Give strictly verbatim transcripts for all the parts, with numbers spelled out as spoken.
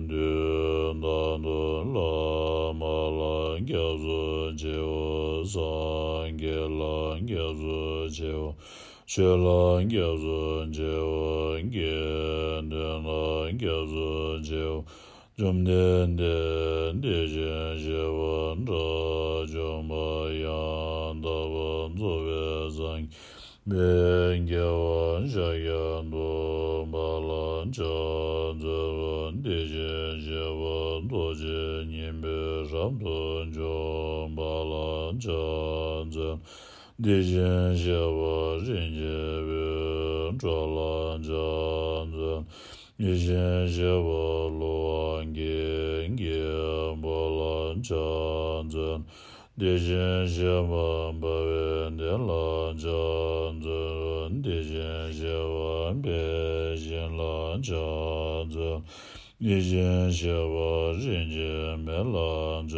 དུས་རྟག་ཏུ་བླ་མ་ལ་སྐྱབས་སུ་མཆིའོ། སངས་རྒྱས་ལ་སྐྱབས་སུ་མཆིའོ། ཆོས་ལ་སྐྱབས་སུ་མཆིའོ། དགེ་འདུན་ལ་སྐྱབས་སུ་མཆིའོ། བཅོམ་ལྡན་འདས་དེ་བཞིན་གཤེགས་པ་དགྲ་བཅོམ་པ་ཡང་དག་པར་རྫོགས་པའི་སངས་རྒྱས་པའི་རྒྱལ་བ་ཤཱཀྱ་ཐུབ་པ་ལ་ཕྱག་འཚལ་ལོ། དེ་བཞིན་གཤེགས་པ་རྡོ་རྗེ་སྙིང་པོས་རབ་ཏུ་འཇོམས་པ་ལ་ཕྱག་འཚལ། དེ་བཞིན་གཤེགས་པ་རིན་ཆེན་འོད་འཕྲོ་ལ་ཕྱག་འཚལ། དེ་བཞིན་གཤེགས་པ་སློབ་དཔོན་དགྱེས་པ་ལ་ཕྱག་འཚལ། དེ་བཞིན་གཤེགས་པ་འཕགས་པའི་བདེ་ལ་ཕྱག་འཚལ། དེ་བཞིན་གཤེགས་པ་དཔལ་བཞི་ལ་ཕྱག་འཚལ། དེ་བཞིན་གཤེགས་པ་རིན་ཆེན་མེ་ལ་ཕྱག་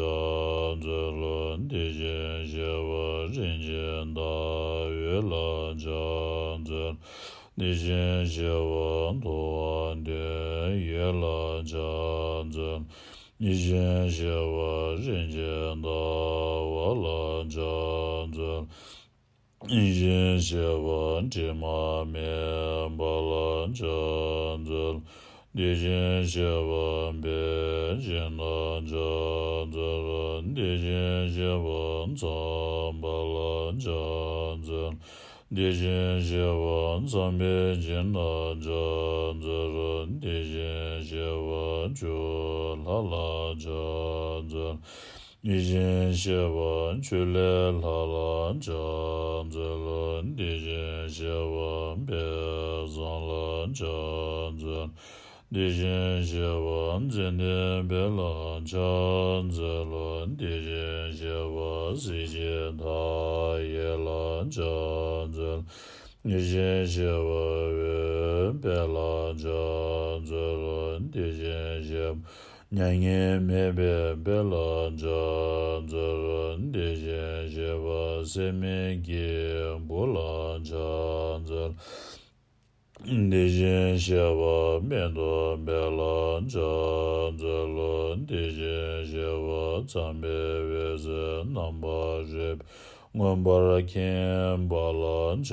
འཚལ་ལོ། དེ་བཞིན་གཤེགས་པ་རིན་ཆེན་ཟླ་འོད་ལ་ཕྱག་འཚལ། དེ་བཞིན་གཤེགས་པ་ཐུབ་པ་དོན་ཡོད་ལ་ཕྱག་འཚལ། དེ་བཞིན་གཤེགས་པ་རིན་ཆེན་ཟླ་བ་ལ་ཕྱག་འཚལ། དེ་བཞིན་གཤེགས་པ་དྲི་མ་མེད་པ་ལ་ཕྱག་འཚལ། དེ་བཞིན་གཤེགས་པ་དཔལ་བཞི་ལ་ཕྱག་འཚལ། དེ་བཞིན་གཤེགས་པ་མཚམས་པ་ལ་ཕྱག་འཚལ། དེ་བཞིན་གཤེགས་པ་མཚམས་པའི་བྱིན་ལ་ཕྱག་འཚལ། དེ་བཞིན་གཤེགས་པ་བཅུ་ལྷ་ལ་ཕྱག་འཚལ། དེ་བཞིན་གཤེགས་པ་ཆུ་ལྷའི་ལྷ་ལ་ཕྱག་འཚལ་ལོ། དེ་བཞིན་གཤེགས་པ་དཔལ་བཟང་ལ་ཕྱག་འཚལ། དེ་བཞིན་གཤེགས་པ་ཙན་དན་དཔལ་ལ་ཕྱག་འཚལ་ལོ། དེ་བཞིན་གཤེགས་པ་གཟི་བརྗིད་མཐའ་ཡས་ལ་ཕྱག་འཚལ། དེ་བཞིན་གཤེགས་པ་འོད་དཔལ་ལ་ཕྱག་འཚལ་ལོ། དེ་བཞིན་གཤེགས་པ་མྱ་ངན་མེད་པའི་དཔལ་ལ་ཕྱག་འཚལ་ལོ། དེ་བཞིན་གཤེགས་པ་སྲེད་མེད་ཀྱི་བུ་ལ་ཕྱག་འཚལ། དེ་བཞིན་གཤེགས་པ་མེ་ཏོག་དཔལ་ལ་ཕྱག་འཚལ་ལོ། དེ་བཞིན་གཤེགས་པ་མཚམས་པའི་འོད་ཟེར་རྣམ་པར་རོལ་པས་མངོན་པར་མཁྱེན་པ་ལ་ཕྱག་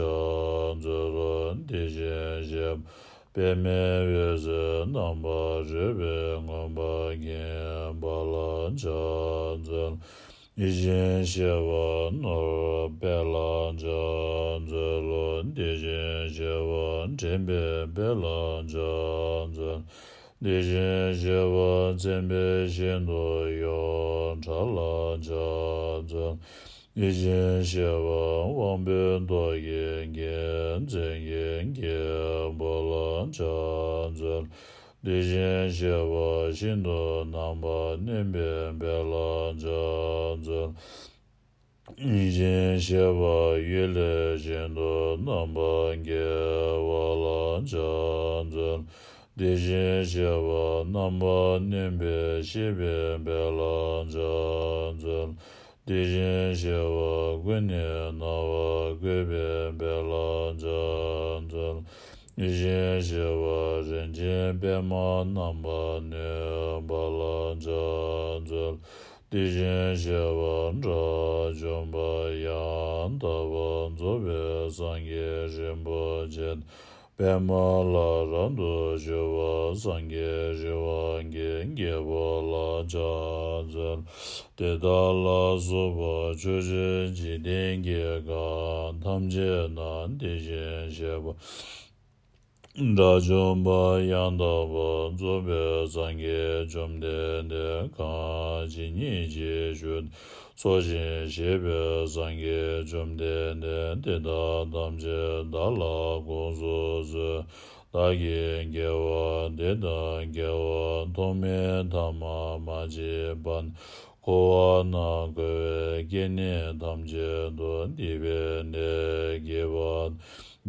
འཚལ་ལོ། དེ་བཞིན་གཤེགས་པ་པདྨའི་འོད་ཟེར་རྣམ་པར་རོལ་པས་མངོན་པར་མཁྱེན་པ་ལ་ཕྱག་འཚལ། དེ་བཞིན་གཤེགས་པ་ནོར་དཔལ་ལ་ཕྱག་འཚལ་ལོ། དེ་བཞིན་གཤེགས་པ་འདྲེན་པའི་དཔལ་ལ་ཕྱག་འཚལ། དེ་བཞིན་གཤེགས་པ་མཚན་དཔལ་ཤིན་ཏུ་གཡོ་བྲལ་ལ་ཕྱག་འཚལ། དེ་བཞིན་གཤེགས་པ་དབང་པོའི་ཏོག་གི་རྒྱལ་མཚན་གྱིས་བརྒྱན་པ་ལ་ཕྱག་འཚལ། དེ་བཞིན་གཤེགས་པ་ཤིན་ཏུ་རྣམ་པར་གནོན་པའི་དཔལ་ལ་ཕྱག་འཚལ། དེ་བཞིན་གཤེགས་པ་གཡུལ་ལས་ཤིན་ཏུ་རྣམ་པར་རྒྱལ་བ་ལ་ཕྱག་འཚལ། དེ་བཞིན་གཤེགས་པ་རྣམ་པར་གནོན་པའི་གཤེགས་པའི་དཔལ་ལ་ཕྱག་འཚལ། དེ་བཞིན་གཤེགས་པ་ཀུན་ནས་རྣམ་པར་བཀོད་པའི་དཔལ་ལ་ཕྱག་འཚལ། དེ་བཞིན་གཤེགས་པ་རིན་ཆེན་པདྨ་རྣམ་པར་གནོན་པ་ལ་ཕྱག་འཚལ། དེ་བཞིན་གཤེགས་པ་དགྲ་བཅོམ་པ་ཡང་དག་པར་རྫོགས་པའི་སངས་རྒྱས་རིན་པོ་ཆེ་པདྨ་ལ་རབ་ཏུ་ཕྱུག་པ་སངས་རྒྱས་རི་དབང་གི་རྒྱལ་པོ་ལ་ཕྱག་འཚལ། དེ་དག་ལ་སོགས་པ་ཕྱོགས་བཅུའི་འཇིག་རྟེན་གྱི་ཁམས་ཐམས་ཅད་ན་དེ་བཞིན་གཤེགས་པ་དགྲ་བཅོམ་པ་ཡང་དག་པར་རྫོགས་པའི་སངས་རྒྱས་བཅོམ་ལྡན་འདས་གང་ཇི་སྙེད་ཅིག་བཞུགས་ཚོགས་ཞིང་གཤེགས་པའི་སངས་རྒྱས་བཅོམ་ལྡན་འདས་དེ་དག་ཐམས་ཅད་བདག་ལ་དགོངས་སུ་གསོལ། བདག་གིས་དགེ་བ་འདི་དང་དགེ་བ་ཐོགས་མེད་ཐ་མ་མ་མཆིས་པ་འཁོར་བ་ན་འཁོར་བའི་སྐྱེ་གནས་ཐམས་ཅད་དུ་སྡིག་པའི་ལས་བགྱིས་པ་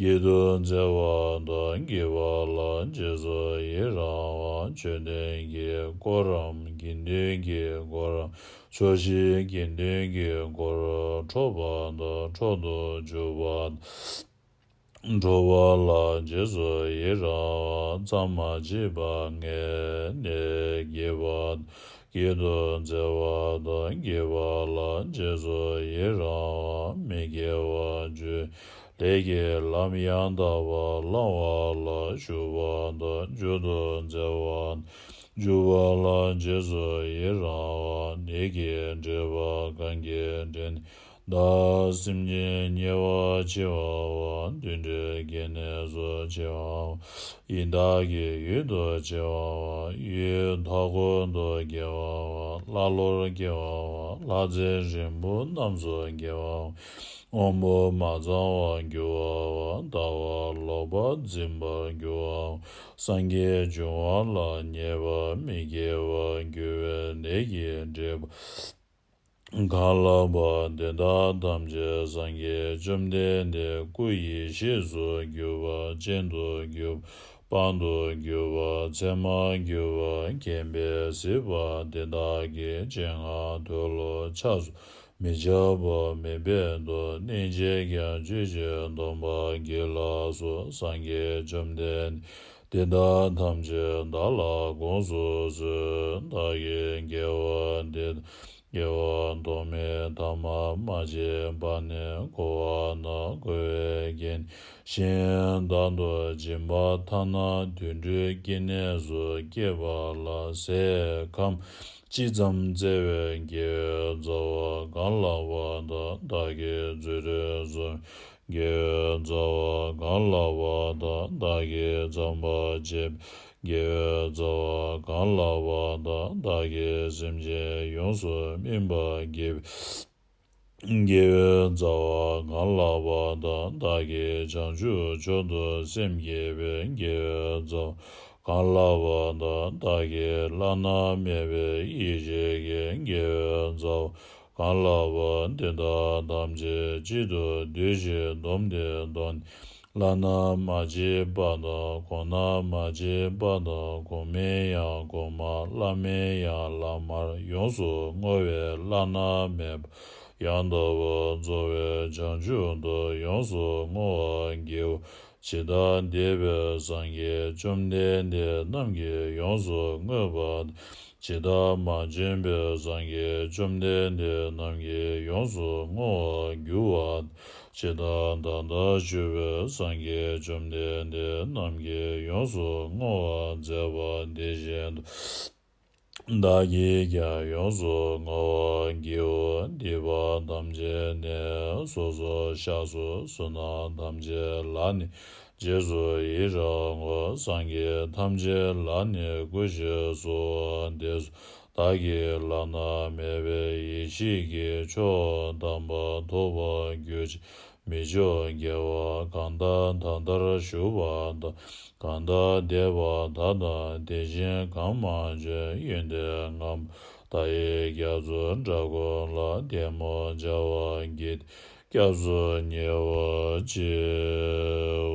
བགྱིད་དུ་འཚལ་བ་དང་བགྱིས་པ་ལ་རྗེས་སུ་ཡི་རང་བ་མཆོད་རྟེན་གྱི་འཁོར་རམ་དགེ་འདུན་གྱི་འཁོར་རམ་ཕྱོགས་བཞིའི་དགེ་འདུན་གྱི་འཁོར་འཕྲོག་པ་དང་འཕྲོག་ཏུ་འཇུག་པ། འགྲོ་བ་ལ་རྗེས་སུ་ཡི་རང་བ། མཚམས་མ་མཆིས་པ་ངས་ནི་བགྱིས་པ། བགྱིད་དུ་འཛིན་པ་དང་། བགྱིས་པ་ལ་རྗེས་སུ་ཡི་རང་བ། མི་དགེ་བ་བཅུ། ལས་ཀྱི་ལམ་ཡང་དག་པར་བླང་བ་ལ་ཞུགས་པ་དང་། འཇུག་ཏུ་འཛིན་པ། འཇུག་པ་ལ་རྗེས་སུ་ཡི་རང་བ། ནད་ཀྱིས་བསྒྲིབས་པ་གང་གིས་བསྒྲིབས་ནས་དང་། སེམས་ཅན་ཉེ་བར་འཆི་བ་བ། དུད་འགྲོའི་སྐྱེ་གནས་སུ་འཆི་བ་བ། ཡི་དྭགས་ཀྱི་ཡུལ་དུ་འཆི་བ་བ། ཡུལ་མཐའ་འཁོར་དུ་སྐྱེ་བ་བ། ཀླ་ཀློར་སྐྱེ་བ་བ། ལྷ་ཚེ་རིང་པོ་རྣམས་སུ་སྐྱེ་བ་བ། དབང་པོ་མ་ཚང་བར་འགྱུར་བ་བ། ལྟ་བ་ལོག་པར་འཛིན་པར་འགྱུར་བ་བ། སངས་རྒྱས་འབྱུང་བ་ལ་ཉེས་པ་མི་སྐྱེ་བར་འགྱུར་བའི་ནད་ཀྱིས་བསྒྲིབས་པ་གང་ལགས་པ། དེ་དག་ཐམས་ཅད་སངས་རྒྱས་བཅོམ་ལྡན་འདས་སྐུ་ཡི་ཤེས་སུ་གྱུར་པ། སྤྱན་དུ་གྱུར་པ། དཔང་དུ་གྱུར་པ། ཚད་མར་གྱུར་པ། མཁྱེན་པས་གཟིགས་པ་དེ་དག་གི་སྤྱན་སྔར་དུ་ལོ་ཕྱག་མི་བྱ་བར་མི་འབད་དོ། སྙིང་རྗེས་ཀྱང་ཆོས་ཀྱི་སྡོམ་པ་བགྱིད་ལགས་སོ། སངས་རྒྱས་བཅོམ་ལྡན་འདས་དེ་དག་ཐམས་ཅད་བདག་ལ་དགོངས་སུ་གསོལ། བདག་གིས་དགེ་བ་འདི་དགེ་བ་ཐོགས་མེད་ཐ་མ་མ་མཆིས་པ་ནི་འཁོར་བ་ན་འཁོར་བའི་རྐྱེན་བཞིན་བདག་ཏུ་འཛིན་པ་ཐ་ན་དུད་འགྲོའི་སྐྱེ་གནས་སུ་སྐྱེས་པ་ལ་ཟས་ཁམ་ཅི་ཙམ་བསྩལ་བའི་དགེ་བའི་རྩ་བ་གང་ལགས་པ་དང་། བདག་གིས་རྫུ་འཕྲུལ་སོང་དགེ་བའི་རྩ་བ་གང་ལགས་པ་དང་། བདག་གིས་བརྩམས་པར་བྱེད་པའི་དགེ་བའི་རྩ་བ་གང་ལགས་པ་དང་། བདག་གིས་སེམས་ཅན་ཡོངས་སུ་སྨིན་པར་བགྱིས་པའི་དགེ་བའི་རྩ་བ་གང་ལགས་པ་དང་། བདག་གིས་བྱང་ཆུབ་མཆོག་ཏུ་སེམས་བསྐྱེད་པའི་དགེ་བའི་རྩ་བ་གང་ལགས་པ་དང་། བདག་གིས་བླ་ན་མེད་པའི་ཡེ་ཤེས་ཀྱི་དགེ་བའི་རྩ་བ་གང་ལགས་པ། དེ་དག་ཐམས་ཅད་གཅིག་ཏུ་བསྡུས་ཤིང་བསྡོམས་ཏེ་བསྡོམས་ནས་བླ་ན་མ་མཆིས་པ་དང་། གོང་ན་མ་མཆིས་པ་དང་། གོང་མའི་ཡང་གོང་མ། བླ་མའི་ཡང་བླ་མར་ཡོངས་སུ་བསྔོ་བས་བླ་ན་མེད་པ་ཡང་དག་པར་རྫོགས་པའི་བྱང་ཆུབ་ཏུ་ཡོངས་སུ་བསྔོ་བར་བགྱིའོ། ཇི་ལྟར་འདས་པའི་སངས་རྒྱས་བཅོམ་ལྡན་འདས་རྣམས་ཀྱིས་ཡོངས་སུ་བསྔོས་པ་དང་། ཇི་ལྟར་མ་བྱོན་པའི་སངས་རྒྱས་བཅོམ་ལྡན་འདས་རྣམས་ཀྱིས་ཡོངས་སུ་བསྔོ་བར་འགྱུར་བ་དང་། ཇི་ལྟར་ད་ལྟར་བཞུགས་པའི་སངས་རྒྱས་བཅོམ་ལྡན་འདས་རྣམས་ཀྱིས་ཡོངས་སུ་བསྔོ་བར་མཛད་པ་དེ་བཞིན་དུ་བདག་གིས་ཀྱང་ཡོངས་སུ་བསྔོ་བར་བགྱིའོ། སྡིག་པ་ཐམས་ཅད་ནི་སོ་སོར་བཤགས་སོ། བསོད་ནམས་ཐམས་ཅད་ལ་ནི་རྗེས་སུ་ཡི་རང་ངོ་། སངས་རྒྱས་ཐམས་ཅད་ལ་ནི་གུས་ཕྱིར་གསོལ་བ་འདེབས་སོ། བདག་གིས་བླ་ན་མེད་པའི་ཡེ་ཤེས་ཀྱི་མཆོག་དམ་པ་ཐོབ་པར་གྱུར་ཅིག། མི་མཆོག་དགེ་བ་གང་དག་ད་ལྟར་བཞུགས་པ་དང་། གང་དག་འདས་པ་ད་དང་དེ་བཞིན་གང་མ་བྱོན། ཡོན་ཏན་མངའ་བདག་ཡི་རྒྱ་མཚོ་འདྲ་ཀུན་ལ། ཐལ་མོ་སྦྱར་བར་བགྱིས་ཏེ་སྐྱབས་སུ་ཉེ་བར་མཆིའོ།